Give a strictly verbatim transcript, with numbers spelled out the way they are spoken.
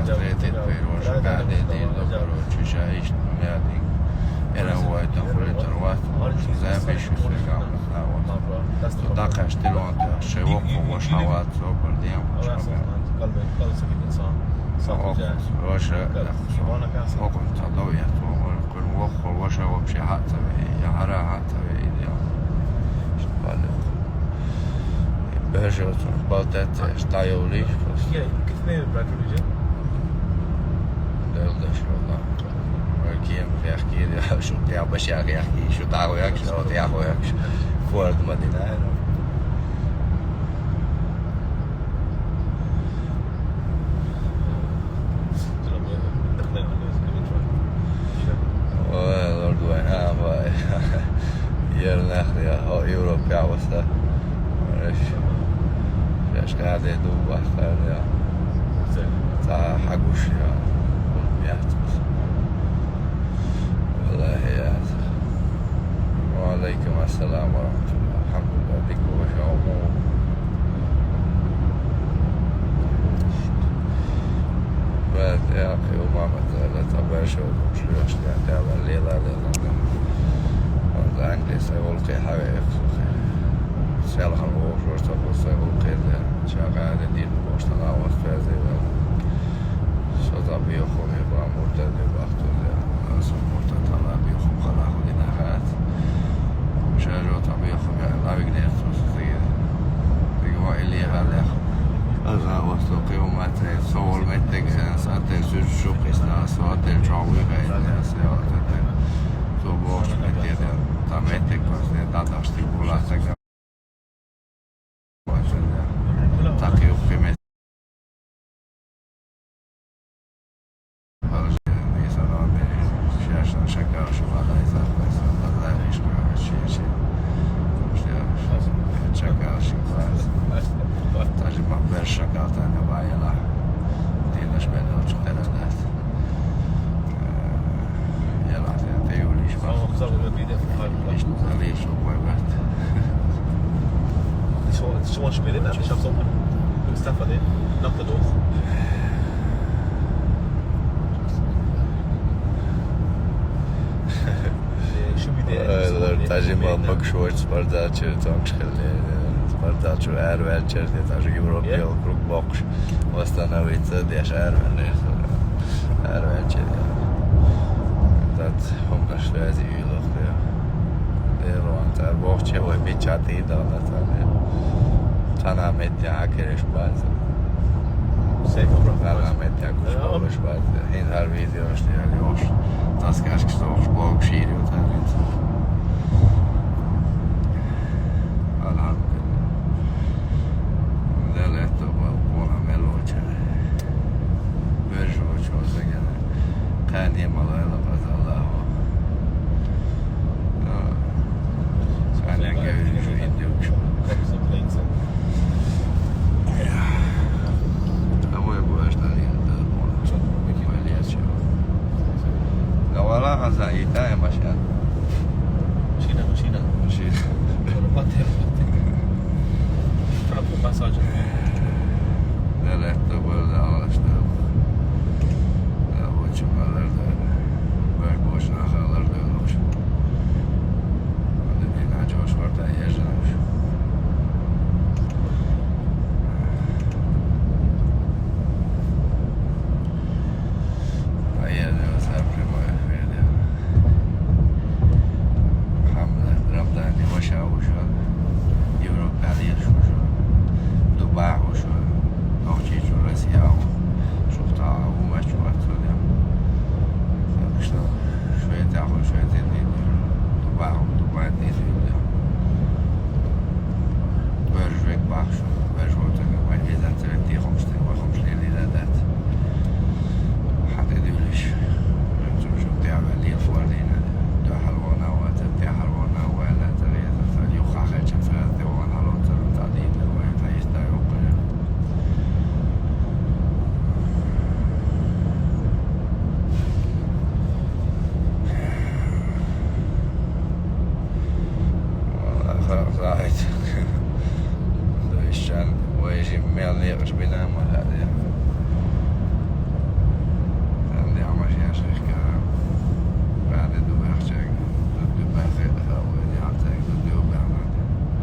Третий первый уже гаде дил до короче, иштта ма дин. Эра вайта хули тарват, уже замбиш су гам нахлават. Со дакаш тилон та шевок вошават, со бардем вошават. Со ох, воша, ох, со дов я, то, кун вох, воша вообще хатаве, я хара хатаве, идеал. Шпале. Бежо, балтет, стайоли. Я, китне брат уже? Дел дешо, да. Ким яхки, я, шу я баш я яхки, шу та яхки, шу та яхки. Форд Мадина. Ой, лорд вай, а, вай. Ер нахря, о, Европа, а, васа. Реш. Шаш каде ду бахтар, я. Та хагуш, я. Ят. Валлахи, я. Ва алейкум ассалам ва рахматуллах. Алхамдулиллах, дик ваша уму. Бад, я, я, умама, та, та, та, баша, шуяш, я, я, ва лела, лела, лела. Ва англис, ва улки, хаве, я, сухе. Сел хам, ва, шуш, та, ва, са, улки, я. Чага, я, дин, ва, шта, ва, ва, ва, ва. Со табиохум, я, ва, мурта, я, ва, хто, я. Со мурта, та, ва, биохум, хала, ху, дина, хат. Шажо, табиохум, я, ва, вигнер, со, со, я. Вигва, или, ва, лех. Аза, ва, со, киоматре, со, вол, меттек, я, са, тел, сюз, шук, исна, со, тел, чавы, ва, я, са, ва, тел. Со, бош, меттек, я, та, меттек, ва, са, та, та, штик, була, так, я. Ва, са, я. Так, я, киме. Dis schon, dis schon mal spät in der Stadt so. Ist da von denen? Nach der Dose. Schon wieder. Тажи ма бакшвар спарда чир, там чхеле спарда чир, эр вел чир, тажи Европе круг бакш восстановиться, деш эр вел, эр вел чир. Тат хомгаш лази юлох, я. Дерон, та бохче, ой, бичати, да, да, та, я. Тана мет, я, кереш баз. Тана мет, я, куш, куш баз. Хин ар видео, шти, я, йош. Таскаш, ксош, бог, шири, та, я. Алхамдулиллах. Леле, то, ба, кона мелоча. Бержо, чо, сегена. Кани, мала, ла, базала. Саня говорит, что индюк. Давай будешь на нем, да, он полетел. Давала газа и тая машина.